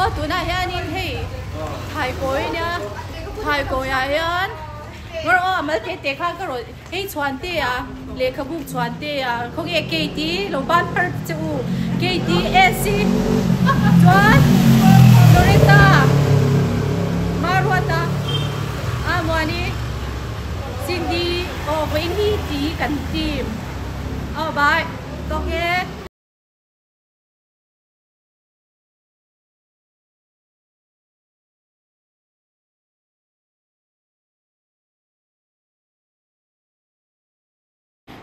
Aw tunah hianin hei thaikawi nia thaikawi ah hian ngawr aw a mal te te kha ka rawn hei chhuan te a lehkhabu chhuan te a khawnge Katie lo ban phar che u Katie AC chuan Loretta Maruata Amuani Cindy aw vawiin hi ti kan team aw bye tawk e.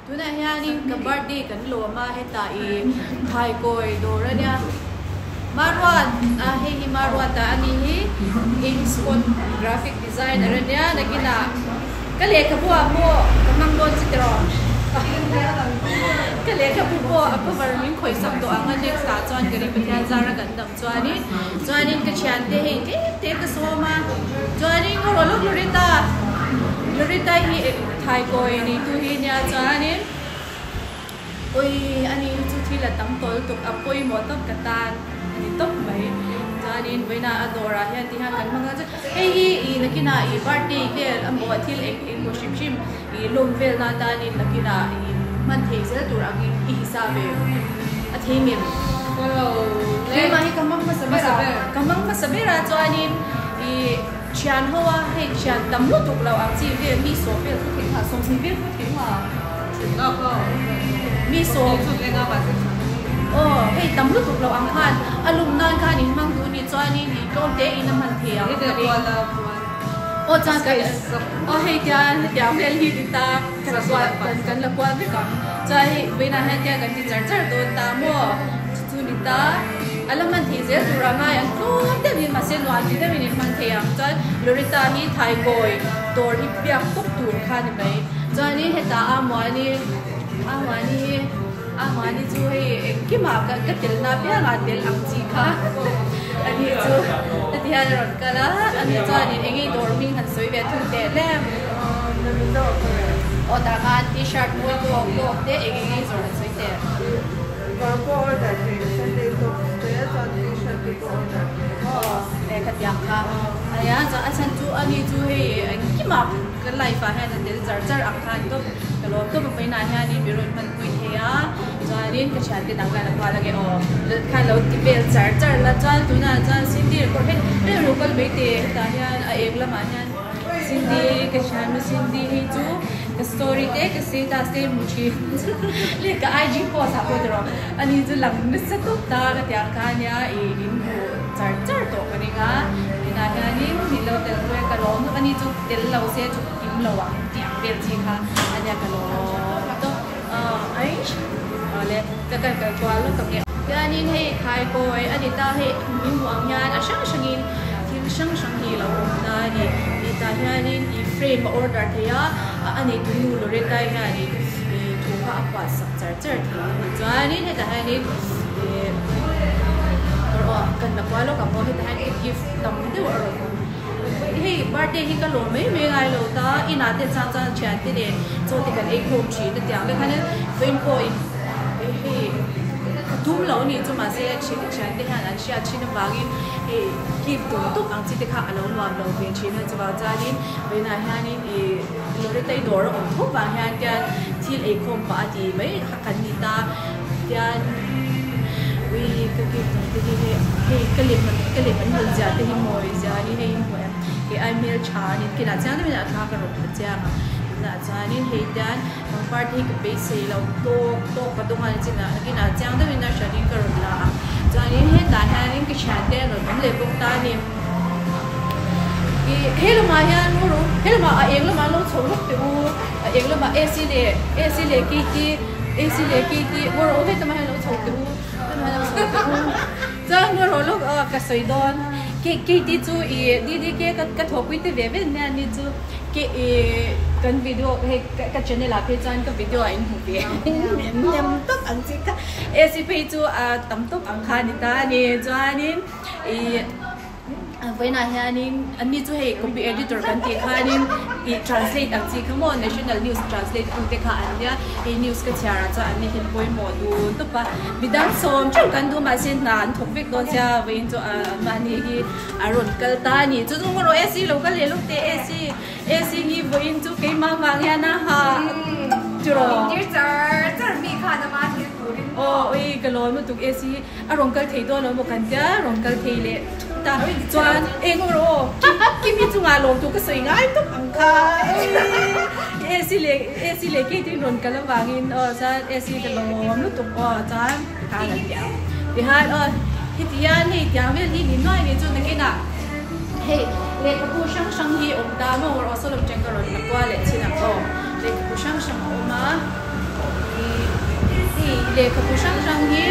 Tunah hianin ka birthday kan lawm a hetah ih thaikawi dawr a nia Maruat a hei hi Maruat a ani hi Inkspot graphic designer a nia nakinah ka lehkhabu ah pawh ka hmang dawn chi tiraw ka lehkhabu pawh a cover min khawih sak tawh ang a next ah chuan ka ring Pathian zara kan dam chuanin chuanin ka thiante hei tlem te ka sawm a chuanin ka rawh lawk Lorita Lorita hi thaikawi neitu hi nia chuanin Ui a ni hi chu thil a tam tawh lutuk a pawimawh tawp ka tan a ni tawp mai chuanin vawiinah a dawrah hian ti hian kan hmang a chuan hei hi ih nakinah ih birthday vel a maw thil eng eng maw hrim hrim ih lawm vel na atanin nakinah ih hman thei zel tur angin i hisa ve a thei ngem keimah hi ka hmang hmasa ber a ka hmang hmasa ber a chuanin ih thian ho a hei thian tam lutuk lo ang chi vel mi sawm vel thu thei nghah 20 vel thu thei nghah. Mi sawm aw hei tam lutuk lo ang khan a lum nan khan in hmang duh ni chuanin i tlawm te in a hman thei ang ka ring aw chuan ka aw hei tian hetiang vel hi ti ta kan kual kan kan la kual vek ang chuan hei vawiinah hian tiang kan ti char char dawn ta maw chu chu ni ta a la hman thei zel tur ang a an tlawm deuhin mahse nuam ti deuhin in hman thei ang chuan Loretta hi thaikawi dawr hi biak tawp tur kha ni mai. Chuanin hetah a Muani a Muani hi a Muani chu hei engkimah ka ka telna apiangah tel ang chi kha ani chu heti hian a rawn kal a ani chuanin eng nge dawr hming han sawi ve thung teh lem aw tah khan t-shirt mawi tawk tawk te eng eng nge zawrh han sawi teh. Kawr pawh order thei Sunday tops te chuan t-shirt te pawh order thei. Aw lehkha tiang kha ania chuan a chhan chu ani chu hei engkimah Ka life ah hian a tel char char ang khan tawp ka lawm tawp a vawiinah hianin mi rawn hman pui thei a chuanin ka thiante dang khan a kual ange aw khan lo ti vel char char la chuan tunah chuan Cindy record hei hei ro kal mai teh hetah hian a eng lamah hian Cindy ka thiannu Cindy hi chu ka story te ka status te hmu thin leh ka IG post ah pawh tiraw ani chu lang nasa tawp ta ka ti ang kha ania ih in hmu char char tawh ka ring a tunah hianin min lo tel pui a ka lawm lutuk ani chu. Tel lo se chu kim lo ang tih ang vel chi kha a nia ka lawm tawp aish awle ka kal kal kual lawk ang e. Hianin hei thaikawi a ni ta hei min hmuh ang hian a hrang hrangin thil hrang hrang hi lo awm ta a ni tih tah hianin ih frame a order thei a a neitu nu Loretta hianin ih thu kha a phuah sak char char thei a ni chuanin hetah hianin ih aw kan la kual lawk ang aw hetah hian gift tam deuh a rawn awm. Hei birthday hi ka lawm mai mai ngai lo ta, inah te chuan chuan thiante nen chaw te kan ei khawm thin a tiang vek khan vawiin pawh in hei ka tum lo anih chu mahse thiante hian an hriat thin avangin hei gift dawm tawp ang chi te kha a lo nuam lo ve thin a chuvang chuanin vawiinah hianin ih Loretta-i dawr a awm thawp vang hian tian thil ei khawm pah a ti mai kha kan ni ta tian ui ka gift dawm te hi hei hei ka lem ka lem an rawn ziah te hi mawi zia a ni hei hi hmuh em kei ai hmel tha a ni kinah chiang deuhin a thla ka rawn la chiang a tunah chuanin hei tian pangpar te hi ka beisei lo tawk tawk ka dawng a ni chinah kinah chiang deuhin a hranin ka rawn la a chuanin hetah hianin ka thiante an rawn awm leh bawk ta a ni ih he lamah hian maw rawh he lamah a eng lamah an lo chho lawk teh u a eng lamah AC leh AC leh KT AC leh KT maw rawh heta lamah hian lo chho teh u lamah hian lo chho teh u chuan maw rawh lawk a ka sawi dawn KT chu ih DDK ka ka thawhpui te ve ve nia ni chu ke ih kan video hei ka channel ah phei chuan ka video ah in hmu ve nem tawp ang chi kha AC phei chu a tam tawp ang kha a ni ta a ni chuanin ih. Vawiinah hianin anni chu hei copy editor kan tih khanin ih translate ang chi kha maw national news translate tu te kha an nia hei news ka chhiar ah chuan anni hian pawimawh dun tawp a midang sawm theuh kan duh mahse hna an thawk vek dawn sia vawiin chu mahni hi a rawn kal ta a ni chu chu erawh AC lo kal leh lawk teh AC AC hi vawiin chu keimah vang hian a ha tiraw. Intir char char mi khan ama thil turin maw. Aw ui ka lawm lutuk AC hi. A rawn kal thei dawn lo maw kan tia rawn kal thei leh thut a chuan eng rawh aw Kimi chungah lawm tur ka sawi ngai tawp ang kha AC leh AC leh Kate in rawn kal avangin aw chuan AC ka lawm lutuk aw chuan tikhan an ti ang tihan aw heti hian hei tiang vel hi ni nuai ni chu nakinah hei lehkhabu hrang hrang hi awm ta maw rawh aw sawlawm teng ka rawn la kual leh chin ang aw lehkhabu hrang hrang a awm a. Hei lehkhabu hrang hrang hi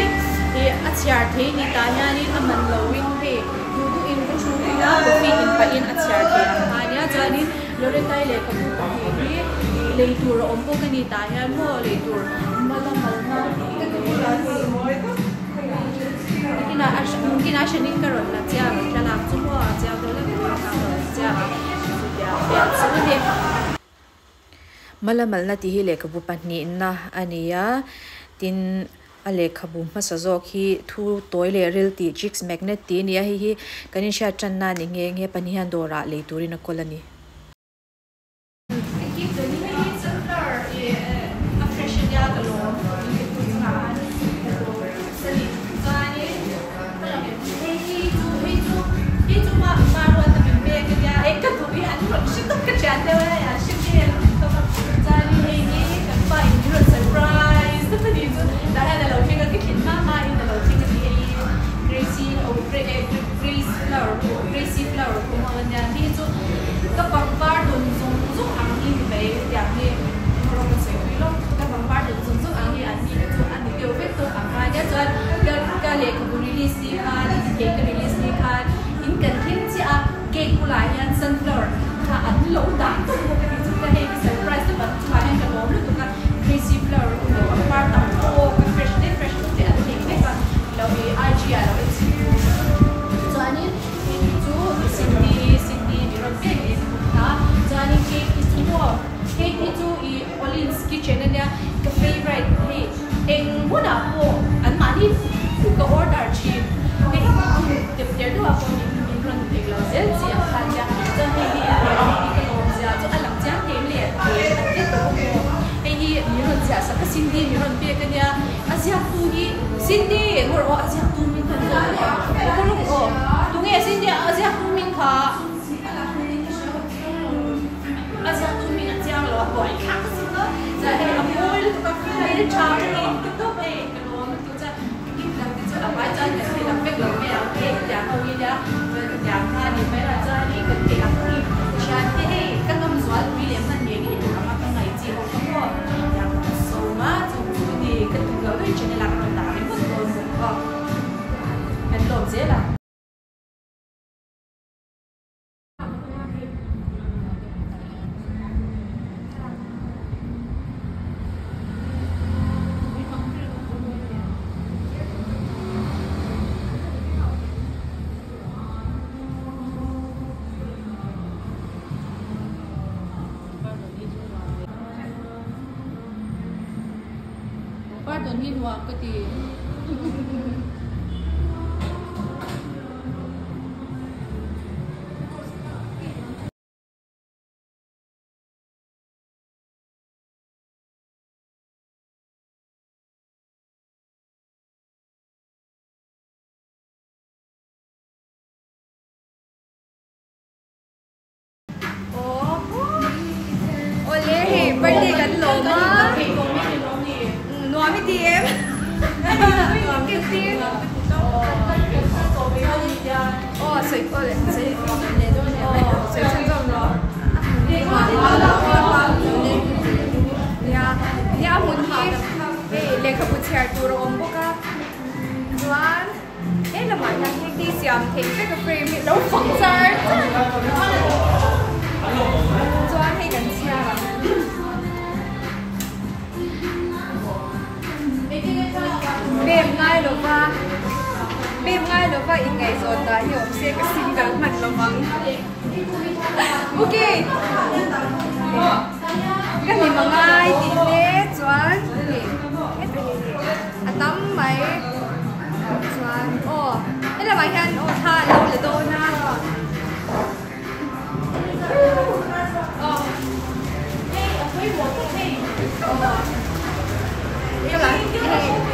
ih a chhiar thei ni tah hianin a man loin hei duh duhin ka thu ila coffee in pahin a chhiar thei ang kha ania chuanin Loretai lehkhabu pahnih hi ih lei tur a awm bawk a ni tah hian maw lei tur mala malna nakinah a nakinah a hranin ka rawn la chiang thlalak chu maw a chiang dawn em em a ka rawn la chiang a chutiang vel chu a ni. Malamalna tih hi lehkhabu pahnihna a ni a, tin a lehkhabu hmasa zawk hi thu tawi leh ril tih Chicks Magnet tih a ni a, hei hi kan inhriat tanna a ni nghe nghe pahnih hian dawrah lei turin a kawl a ni. Ka pangpar dun zung zung ang hi ni mai tiang hi rawng ka sawi pui lawk ka pangpar dun zung zung ang hi an ni te chu a ni deuh vek tawh ang kha nia chuan ka ka lehkhabu release ni khan thei ka release ni khan in kan thleng chiah a gate bulah hian sunflower kha an lo dah tawp bawk a ni chu ka hei ka surprise tawp a chungah hian ka lawm lutuk a crazy flower u lo a par tam tawk a fresh te fresh te an nei vek a lo i IG ah lo en chhin chuanin hei hi chu Cindy Cindy mi rawn pek leh bawk a chuanin cake hi chu maw cake hi chu i Olin's kitchen ania ka favourite hei eng hunah pawh an mahni ka order thin hei tep ter deuhah pawh min min rawn pek lo zel chi ang kha ania chuan hei hi hei hi ka lawm zia chu a lang chiang thei leh a tel tawp bawk maw hei hi min rawn ziah sak a Cindy min rawn pek ania a ziaktu hi Cindy engmawh rawh aw a ziaktu min kha aw tunge Cindy a ziaktu min kha. A ziaktu hming a chiang lo a buai thlak a sin a, chuan hei a mawi lutuk a hei tha ka lawm lutuk tawp hei ka lawm lutuk chuan gift dang te chu a hmai chuan kan ti lang vek lo mai ang hei tiang ho hi nia chuan ka tiang kha a ni mai lah chuan hei kan theih ang hi thian te hei ka nawm zual pui leh hman ngei ngei tur anga ka ngaih chi ho kha maw tiang ka sawm a chu chu ni ka tum loh daih channel ah ka rawn dah ringawt dawn bawk a kan lawm zel ang. Pardon hi nuam ka ti. Awle hei birthday kan lawm a nuam i ti em aw sawi awle sawi sawi chhan zawk rawh nia nia a hmun hi hei lehkhabu chhiar tur a awm bawk a chuan He lamah hian cake hi siam theih vek a frame hi lo fak char char chuan hei kan chhiar ang. Pem ngai lova Pem ngai lova inngaihzawn dah hi awm se ka single hman lo vang. Okay. Ka hlim a ngai tih te chuan hei heta hi a tam mai chuan aw helamah hian aw thla a lo la dawn a.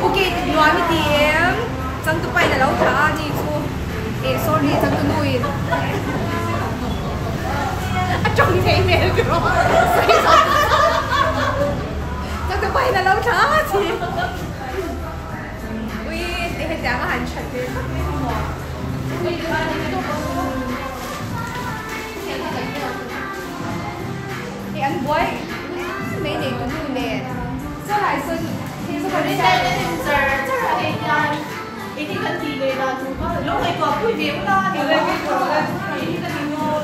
Okay nuam i ti em changtupa in a lo thlah a ni chu eh sorry changtunu in a tawng thei hmel ka rawh changtupa in a lo thlah a chi ui hetiang a han that ve tak mai hi maw. Hei an buai mai nei tu nu nen saw lai sawn hei saw kan hriat char char a hei hian eng hi kan tih leh dan tur kha lo ngaihtuah pui ve ula a ni lo eng hi kan inrawn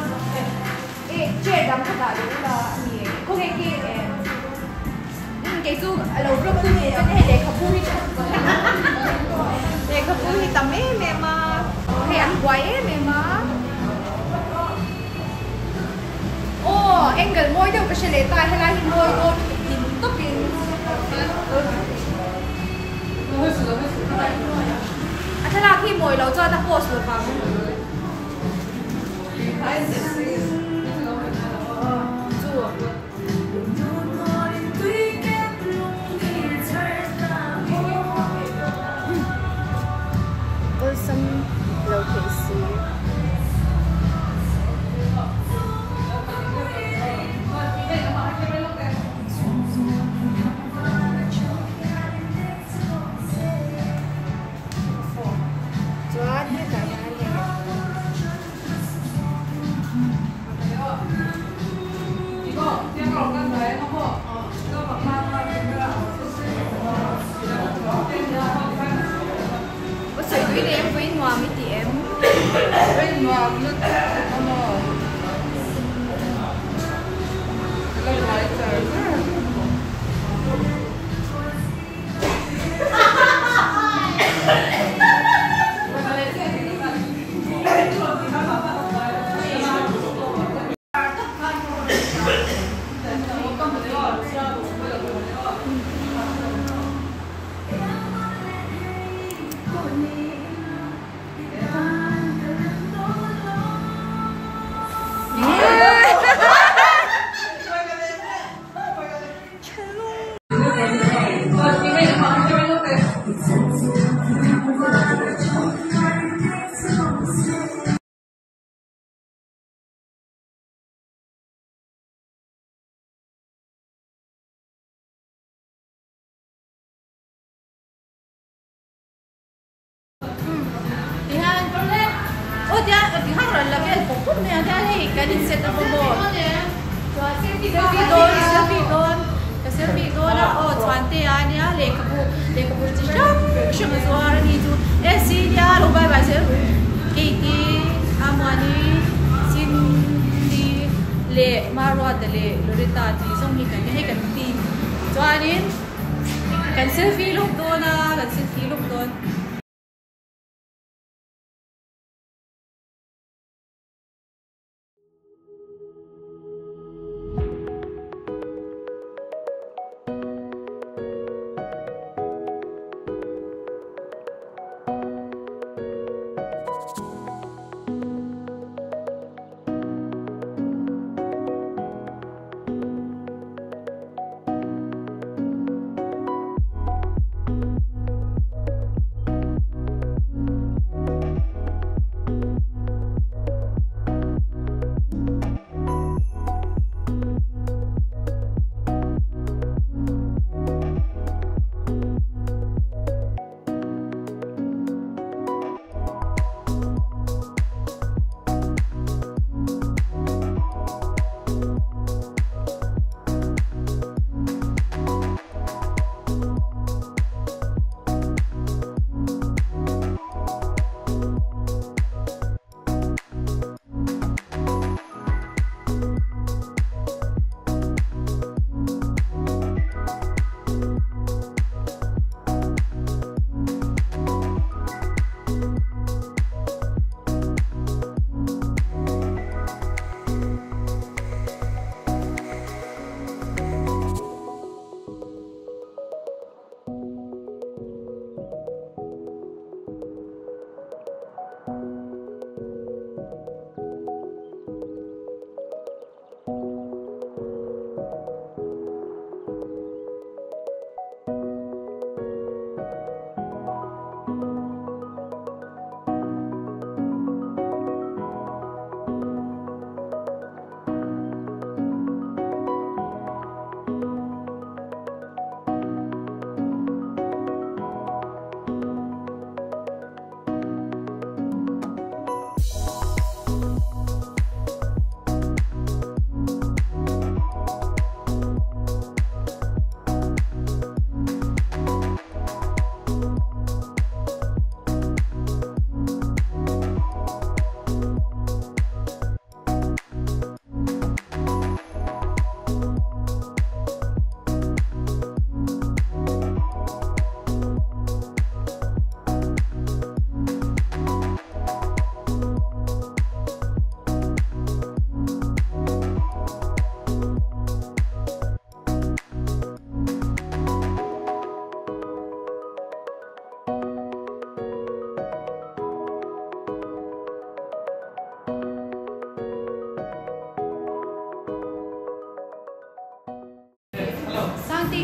eh chair dang kha dah leh ula a ni khaw hei khi eh kei chu a lo vlog tu tur chuan hei lehkhabu hi lehkhabu hi tam em em a hei an buai em em a aw angle mawi deuh ka hre leh ta helai hi mawi dawn lutuk hlim tawpin a thlalak hi mawi loh chuan a post lovang. Awlsam lo theih si. Chuan hetah hian hei. Aw sawi tui leh em vawiin nuam i ti em? Vawiin nuam lutuk a maw? Ka la buai char char. Tihian aw tihian tihian rawn la vel pawp pawp mai a tihian hei kan in set up a maw selfie dawn selfie dawn ka selfie dawn a aw chuan te a nia lehkhabu lehkhabu chi hrang hrang a zuar a ni chu AC nia lo bye bye zel Katie Amuani Cindy leh Maruata leh Loretta tih zawng hi kan hei kan team chuanin kan selfie lawk dawn a kan selfie lawk dawn.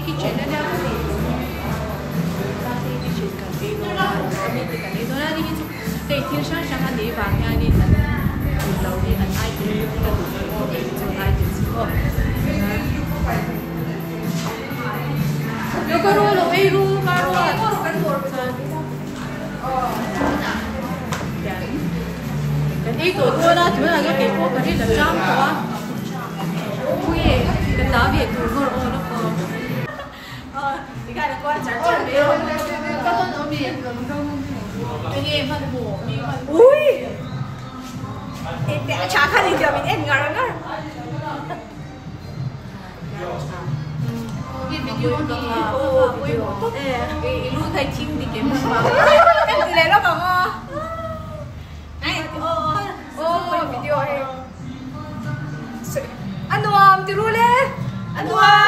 kitchen ania Tate kitchen kan ei dawn a ami te kan ei dawn a ni hi chu hei thil hrang hrang a nih vang hianin an duh lo hi an item te hi ka duh ve aw kei chu item chu aw lo ka ru lo ei ru ka ruat kan ei tawh dawn a tunah chuan kei pawh ka rin a chang tawh a ui ka ta ve tur ngawr aw lawk aw tikhan a kual char char mai aw ka dawn awm i enge hmanhmawh mi hmanhmawh ui teh a tha khan intiam in en ngar ngar. A nuam ti ru le a nuam.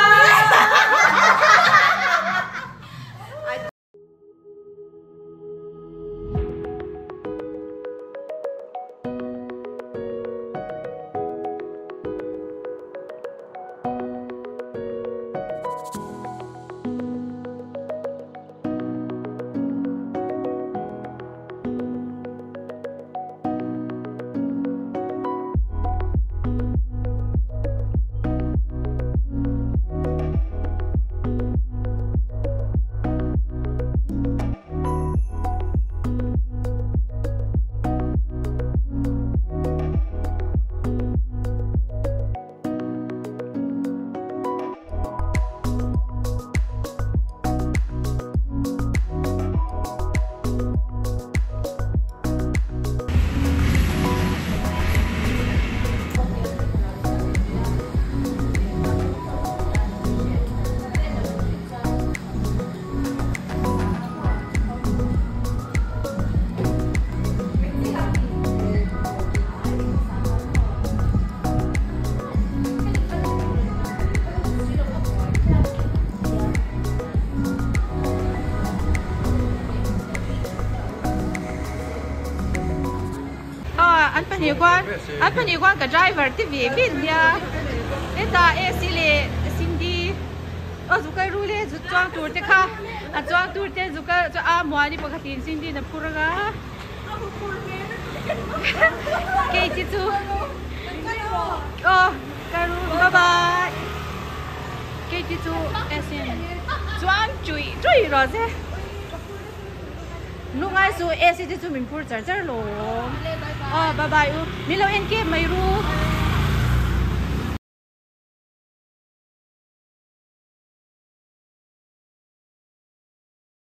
An pahnih khuan an pahnih khuan ka driver te ve ve nia hetah AC leh Cindy aw zu kal rul e zu chuang tur te kha a chuang tur te zu kal chu a muani pakhatin Cindy in a phur anga Katie chu aw kal ru bye bye Katie chu AC in chuang chuih chuih rawh se. Lungai chu AC te chu min phur char char lo. Aw bye bye u. Min lo en kep mai ru.